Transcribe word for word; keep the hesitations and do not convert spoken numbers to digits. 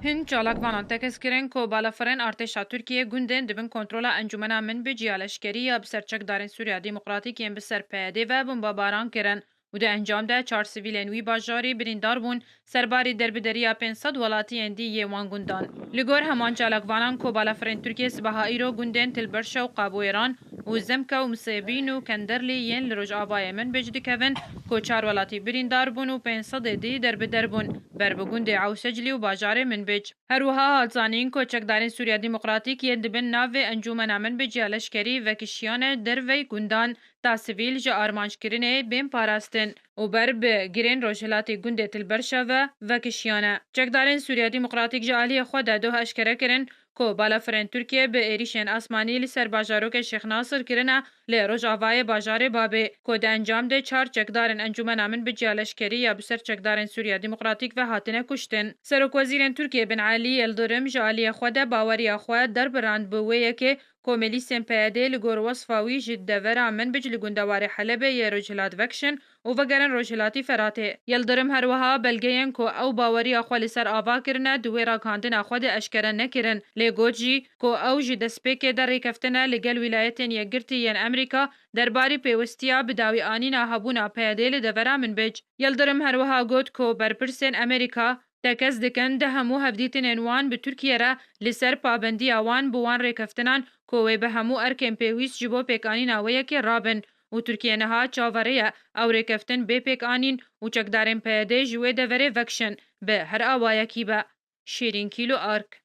Hin çalakvanan tekez kirin ku balafirên artêşa Tirkiyê gundên di bin kontrola Encûmena Minbic ya leşkerî ya bi ser çekdarên Sûriya Demokratîk yên bi ser P Y D ve bombebaran kirin û di encam de çar sivîlên wî bajarî birîndar bûn, serbarî derbideriya pênc sed welatiyên dî yê wan gundan. Li gor heman çalakvanan ku balafirên Tirkiyê sibeha îro gundên Til Berşa û Qaboêran û Zemke û Misêbîn û Kenderlî yên li rojavayê Minbic dikevin ku çar welatî birîndar bûn û pênc sedê dî derbider bûn, ber bi gundê Ewseclî û bajarê Minbic. Her wiha hat zanîn ku çekdarên Sûriya Demokratîk yên di bin navê Encûmena Minbic ya leşkerî vekişiyane dervey gundan ta sivîl ji armanckirinê bên parastin û ber bi girên rojhilatê gundê Til Berşa ve vekişiyane. Çekdarên Sûriya Demokratîk ji aliyê xwe de doh eşkere kirin ku balafirên Tirkiyê bi êrîşên asmanî li ser bajarokê Şêx Nasir kirine, li rojavayê bajarê Babê, ku di encam de çar çekdarên Encûmena Minbic ya leşkerî ya bi ser çekdarên Sûriya Demokratîk ve hatine kuştin. Serokwezîrên Tirkiyê Bin Elî Yildirim ji aliyê xwe de baweriya xwe derbirand bi wê yekê ku milîsên P Y D li gor wesfa wî ji devera Minbic li gundewarê Helebê yê rojhilat vekişin û vegerin rojhilatî Feratê. Yildirim her wiha belgeyên ku ew baweriya xwe li ser ava kirine di wê ragihandina xwe de eşkere nekirin, lê got jî ku ew ji destpêkê de rêkeftin e li gel Wîlayetên Yekgirtî yên Amerîka derbarî pêwistiya bi dawî anîna hebûna P Y D li devera Minbic. Yildirim her wiha got ku berpirsên Amerîka tekez dikin di hemû hevdîtinên wan bi Tirkiye re li ser pabendiya wan bi wan rêkeftinan ku wê bi hemû erkên pêwîst ji bo pêkanîna wê yekê rabin û Tirkiye niha çaverê ye ew rêkeftin bê pêkanîn û çekdarên P Y D ji wê deverê vekişin, bi her awayekî be. Şêrîn Kîlo Ark.